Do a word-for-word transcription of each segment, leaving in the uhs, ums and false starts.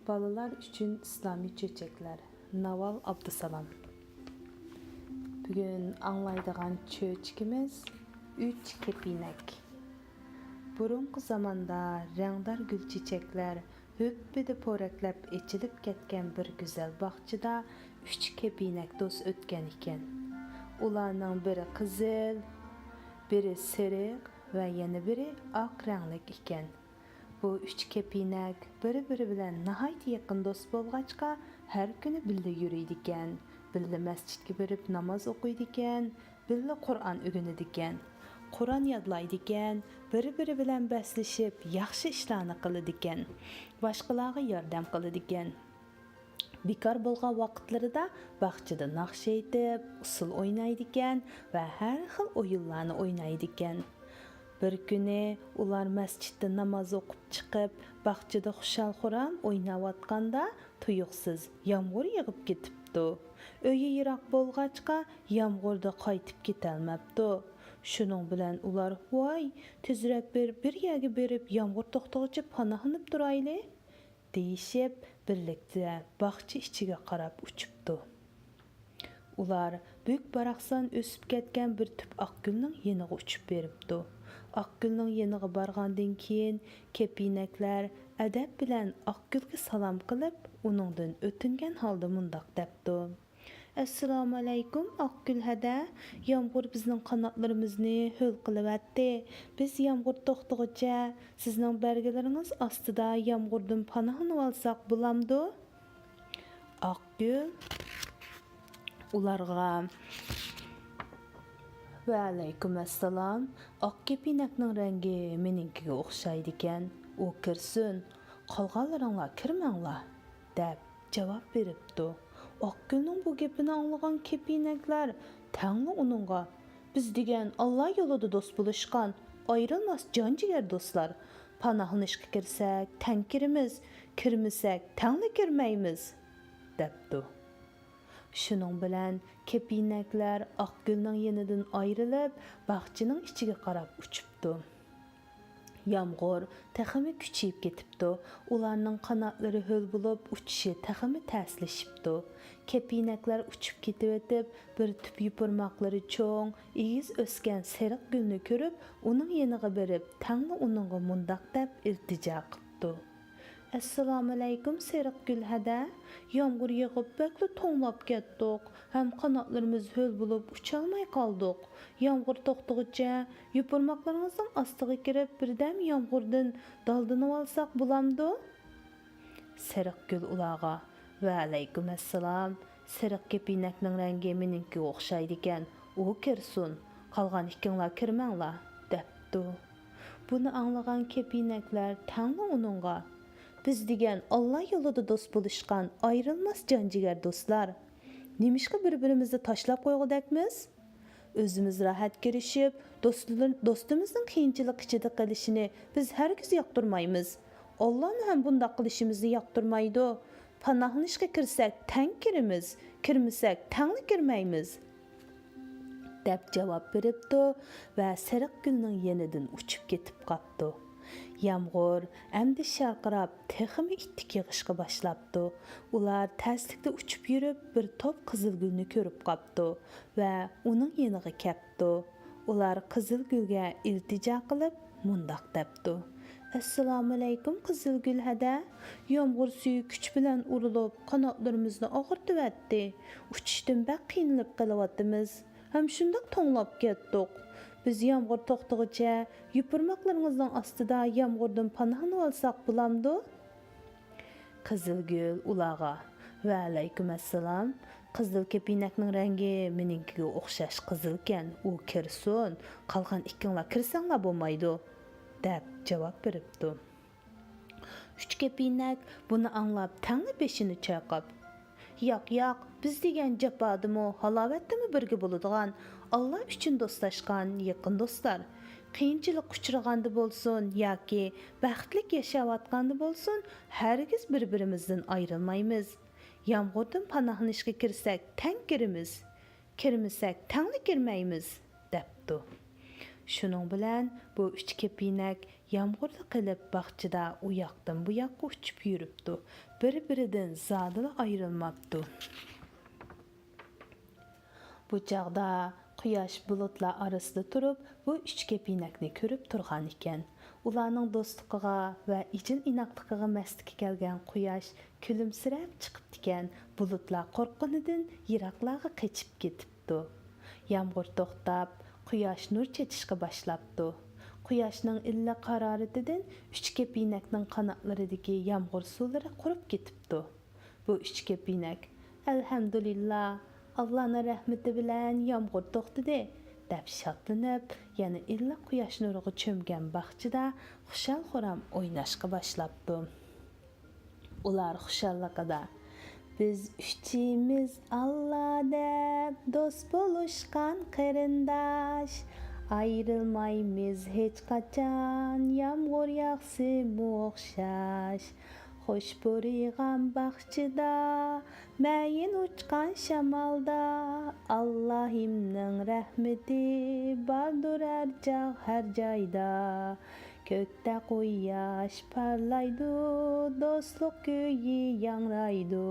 بالىلار ئۈچۈن ئىسلامىي چۆچەكلەر. ناۋال ئابدۇسالام. بۈگۈن ئاڭلايدىغان چۆچىكىمىز ئۈچ كېپىنەك. بۇرۇنقى زاماندا رەڭدار گۈل چېچەكلەر ھۈپپىدە پورەكلەپ ئېچىلىپ كەتكەن بىر گۈزەل باغچىدا ئۈچ كېپىنەك دوست ئۆتكەن ئىكەن. ئۇلارنىڭ بىرى قىزىل، بىرى سېرىق ۋە يەنە بىرى ئاق رەڭلىك ئىكەن. بۇ ئۈچ كېپىنەك بىر-بىرى بىلەن ناھايىتى يېقىن دوست بولغاچقا، ھەر كۈنى بىللە يۈرىدىكەن، بىللە مەسچىتكە بېرىپ ناماز ئوقۇيدىكەن، بىللە قۇرئان ئۆگىنىدىكەن، قۇرئان يادلايدىكەن، بىر-بىرى بىلەن بەسلىشىپ ياخشى ئىشلارنى قىلىدىكەن، باشقىلارغا ياردەم قىلىدىكەن. بىكار بولغان ۋاقىتلىرىدا باغچىدا ناخشا ئېيتىپ، ئۇسسۇل ئوينايدىكەن ۋە ھەر خىل ئويۇنلارنى ئوينايدىكەن. بىر كۈنى ئۇلار مەسچىتتە ناماز ئوقۇپ چىقىپ، باغچىدا خۇشال-خۇرام ئويناۋاتقاندا، تۇيۇقسىز يامغۇر يېغىپ كېتىپتۇ. ئۆيى يىراق بولغاچقا، يامغۇردا قايتىپ كېتەلمەپتۇ. شۇنىڭ بىلەن ئۇلار، ۋاي، تېزرەك بىر، بىر يەرگە بېرىپ، يامغۇر توختىغۇچە پاناھلىنىپ تۇرايلى، دېيىشىپ، بىرلىكتە باغچە ئىچىگە قاراپ ئۇچۇپتۇ. ئۇلار بۈك-باراقسان ئۆسۈپ كەتكەن بىر تۈپ ئاق گۈلنىڭ يېنىغا ئۇچۇپ بېرىپتۇ. ئاق گۈلنىڭ يېنىغا بارغاندىن كېيىن، كېپىنەكلەر ئەدەپ بىلەن ئاق گۈلگە سالام قىلىپ، ئۇنىڭدىن ئۆتۈنگەن ھالدا مۇنداق دەپتۇ: ئەسسالامۇئەلەيكۇم، ئاق گۈل ھەدە. يامغۇر بىزنىڭ قاناتلىرىمىزنى ھۆل قىلىۋەتتى. بىز يامغۇر توختىغۇچە سىزنىڭ بەرگىلىرىڭىز ئاستىدا يامغۇردىن پاناھلىنىۋالساق بولامدۇ؟ ئاق گۈل ئۇلارغا، ۋەئەلەيكۇم ئەسسالام، ئاق كېپىنەكنىڭ رەڭگى مېنىڭكىگە ئوخشايدىكەن، ئۇ كىرسۇن، قالغانلىرىڭلار كىرمەڭلار، دەپ جاۋاب بېرىپتۇ. ئاق گۈلنىڭ بۇ گېپىنى ئاڭلىغان كېپىنەكلەر تەڭلا ئۇنىڭغا، بىز دېگەن ئاللا يولىدا دوست بولۇشقان ئايرىلماس جان-جىگەر دوستلار، پاناھلىنىشقا كىرسەك تەڭ كىرىمىز، كىرمىسەك تەڭلا كىرمەيمىز، دەپتۇ. شۇنىڭ بىلەن كېپىنەكلەر ئاق گۈلنىڭ يېنىدىن ئايرىلىپ، باغچىنىڭ ئىچىگە قاراپ ئۇچۇپتۇ. يامغۇر تېخىمۇ كۈچىيىپ كېتىپتۇ. ئۇلارنىڭ قاناتلىرى ھۆل بولۇپ، ئۇچۇشى تېخىمۇ تەسلىشىپتۇ. كېپىنەكلەر ئۇچۇپ كېتىۋېتىپ، بىر تۈپ يوپۇرماقلىرى چوڭ، ئېگىز ئۆسكەن سېرىق گۈلنى كۆرۈپ، ئۇنىڭ يېنىغا بېرىپ، تەڭلا ئۇنىڭغا مۇنداق دەپ ئىلتىجا قىپتۇ. ئەسسالامۇئەلەيكۇم، سېرىق گۈل ھەدە. يامغۇر يېغىپ، بەكلا توڭلاپ كەتتۇق ھەم قاناتلىرىمىز ھۆل بولۇپ، ئۇچالماي قالدۇق. يامغۇر توختىغۇچە، يوپۇرماقلىرىڭىزنىڭ ئاستىغا كىرىپ، بىردەم يامغۇردىن دالدىنىۋالساق بولامدۇ؟ سېرىق گۈل ئۇلارغا، ۋەئەلەيكۇم ئەسسالام، سېرىق كېپىنەكنىڭ رەڭگى مېنىڭكىگە ئوخشايدىكەن، ئۇ كىرسۇن، قالغان ئىككىڭلار كىرمەڭلار، دەپتۇ. بۇنى ئاڭلىغان كېپىنەكلەر تەڭلا ئۇنىڭغا، بىز دېگەن ئاللا يولىدا دوست بولۇشقان ئايرىلماس جان-جىگەر دوستلار. نېمىشقا بىر-بىرىمىزنى تاشلاپ قويغۇدەكمىز؟ ئۆزىمىز راھەت كىرىشىپ، دوستلىرىم-، دوستىمىزنىڭ قىيىنچىلىق ئىچىدە قېلىشىنى بىز ھەرگىز ياقتۇرمايمىز. ئاللانى ھەم بۇنداق قىلىشىمىزنى ياقتۇرمايدۇ. پاناھلىنىشقا كىرسەك تەڭ كىرىمىز، كىرمىسەك تەڭلا كىرمەيمىز، دەپ جاۋاب بېرىپتۇ ۋە سېرىق گۈلنىڭ يېنىدىن ئۇچۇپ كېتىپ قاپتۇ. يامغۇر ئەمدى شارقىراپ، تېخىمۇ ئىتتىك يېغىشقا باشلاپتۇ. ئۇلار تەسلىكتە ئۇچۇپ يۈرۈپ، بىر توپ قىزىل گۈلنى كۆرۈپ قاپتۇ ۋە ئۇنىڭ يېنىغا كەپتۇ. ئۇلار قىزىل گۈلگە ئىلتىجا قىلىپ، مۇنداق دەپتۇ: ئەسسالامۇئەلەيكۇم، قىزىل گۈل ھەدە. يامغۇر سۈيى كۈچ بىلەن ئۇرۇلۇپ، قاناتلىرىمىزنى ئاغرىتىۋەتتى. ئۇچۇشتىن بەك قىينىلىپ قېلىۋاتىمىز ھەم شۇنداق توڭلاپ كەتتۇق. بىز يامغۇر توختىغۇچە يوپۇرماقلىرىڭىزنىڭ ئاستىدا يامغۇردىن پاناھلىنىۋالساق بولامدۇ؟ قىزىل گۈل ئۇلارغا، ۋەئەلەيكۇم ئەسسالام، قىزىل كېپىنەكنىڭ رەڭگى مېنىڭكىگە ئوخشاش قىزىلكەن، ئۇ كىرسۇن، قالغان ئىككىڭلار كىرسەڭلار بولمايدۇ، دەپ جاۋاب بېرىپتۇ. ئۈچ كېپىنەك بۇنى ئاڭلاپ تەڭلا بېشىنى چايقاپ، ياق، ياق، بىز دېگەن جاپادىمۇ، ھالاۋەتتىمۇ بىرگە بولىدىغان، ئاللا ئۈچۈن دوستلاشقان يېقىن دوستلار. قىيىنچىلىققا ئۇچرىغاندا بولسۇن ياكى بەختلىك ياشاۋاتقاندا بولسۇن، ھەرگىز بىر-بىرىمىزدىن ئايرىلمايمىز. يامغۇردىن پاناھلىنىشقا كىرسەك تەڭ كىرىمىز، كىرمىسەك تەڭلا كىرمەيمىز، دەپتۇ. شۇنىڭ بىلەن بۇ ئۈچ كېپىنەك يامغۇردا قېلىپ باغچىدا ئۇياقتىن بۇياققا ئۇچۇپ يۈرۈپتۇ، بىر-بىرىدىن زادىلا ئايرىلماپتۇ. بۇ چاغدا قۇياش بۇلۇتلار ئارىسىدا تۇرۇپ، بۇ ئۈچ كېپىنەكنى كۆرۈپ تۇرغان ئىكەن. ئۇلارنىڭ دوستلۇقىغا ۋە ئىجىن-ئىناقلىقىغا مەستىكى كەلگەن قۇياش كۈلۈمسىرەپ چىقىپتىكەن، بۇلۇتلار قورققىنىدىن يىراقلارغا قېچىپ كېتىپتۇ. يامغۇر توختاپ، قۇياش نۇر چېچىشقا باشلاپتۇ. قۇياشنىڭ ئىللىق ھارارىتىدىن ئۈچ كېپىنەكنىڭ قاناتلىرىدىكى يامغۇر سۇلىرى قۇرۇپ كېتىپتۇ. بۇ ئۈچ كېپىنەك، «ئەلھەمدۇلىللا، ئاللانىڭ رەھمىتى بىلەن يامغۇر توختىدى» دەپ شادلىنىپ، يەنە ئىللىق قۇياش نۇرىغا چۆمگەن باغچىدا خۇشال-خۇرام ئويناشقا باشلاپتۇ. ئۇلار خۇشاللىقىدا، «بىز ئۈچىمىز ئاللا دەپ دوست بولۇشقان قېرىنداش، ئايرىلمايمىز ھېچقاچان، يامغۇر ياغسىمۇ ئوخشاش. خۇش پۇرىغان باغچىدا، مەيىن ئۇچقان شامالدا، ئاللاھىمنىڭ رەھمىتى باردۇر ھەر چاغ، ھەر جايدا. كۆكتە قۇياش پارلايدۇ، دوستلۇق كۈيى ياڭرايدۇ»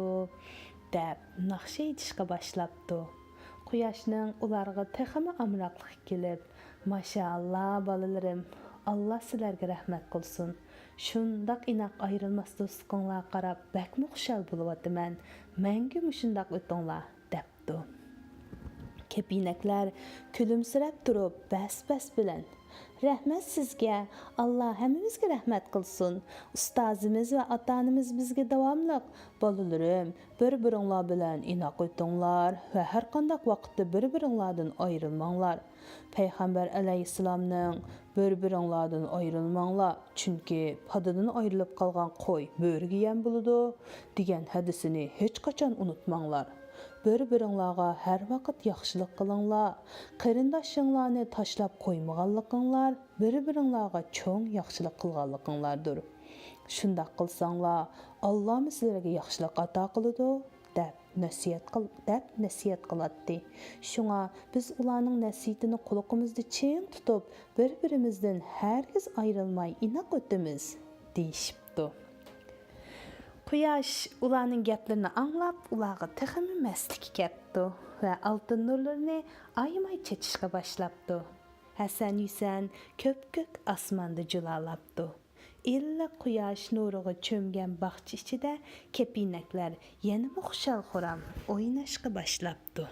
دەپ ناخشا ئېيتىشقا باشلاپتۇ. قۇياشنىڭ ئۇلارغا تېخىمۇ ئامراقلىقى كېلىپ، «ماشائاللا، بالىلىرىم، ئاللا سىلەرگە رەھمەت قىلسۇن. شۇنداق ئىناق ئايرىلماس دوستلۇقۇڭلارغا قاراپ بەكمۇ خۇشال بولۇۋاتىمەن. مەڭگۈ مۇشۇنداق ئۆتۈڭلار» دەپتۇ. كېپىنەكلەر كۈلۈمسىرەپ تۇرۇپ بەس-بەس بىلەن، «رەھمەت سىزگە، ئاللا ھەممىمىزگە رەھمەت قىلسۇن. ئۇستازىمىز ۋە ئاتا-ئانىمىز بىزگە داۋاملىق، بالىلىرىم، بىر-بىرىڭلار بىلەن ئىناق ئۆتۈڭلار ۋە ھەرقانداق ۋاقىتتا بىر-بىرىڭلاردىن ئايرىلماڭلار. پەيغەمبەر ئەلەيھىسسالامنىڭ، 'بىر-بىرىڭلاردىن ئايرىلماڭلار، چۈنكى پادىدىن ئايرىلىپ قالغان قوي بۆرىگە يەم بولىدۇ' دېگەن ھەدىسىنى ھېچقاچان ئۇنتۇماڭلار. بىر-بىرىڭلارغا ھەر ۋاقىت ياخشىلىق قىلىڭلار. قېرىنداشىڭلارنى تاشلاپ قويمىغانلىقىڭلار، بىر-بىرىڭلارغا چوڭ ياخشىلىق قىلغانلىقىڭلاردۇر. شۇنداق قىلساڭلار، ئاللامۇ سىلەرگە ياخشىلىق ئاتا قىلىدۇ» دەپ نەسىھەت قىل-، دەپ نەسىھەت قىلاتتى. شۇڭا بىز ئۇلارنىڭ نەسىھىتىنى قۇلىقىمىزدا چىڭ تۇتۇپ، بىر-بىرىمىزدىن ھەرگىز ئايرىلماي ئىناق ئۆتىمىز، دېيىشىپتۇ. قۇياش ئۇلارنىڭ گەپلىرىنى ئاڭلاپ، ئۇلارغا تېخىمۇ مەستلىكى كەپتۇ ۋە ئالتۇن نۇرلىرىنى ئايىماي چېچىشقا باشلاپتۇ. ھەسەن-ھۈسەن كۆپكۆك ئاسماندا جۇلالاپتۇ. ئىللىق قۇياش نۇرىغا چۆمگەن باغچە ئىچىدە كېپىنەكلەر يەنىمۇ خۇشال-خۇرام ئويناشقا باشلاپتۇ.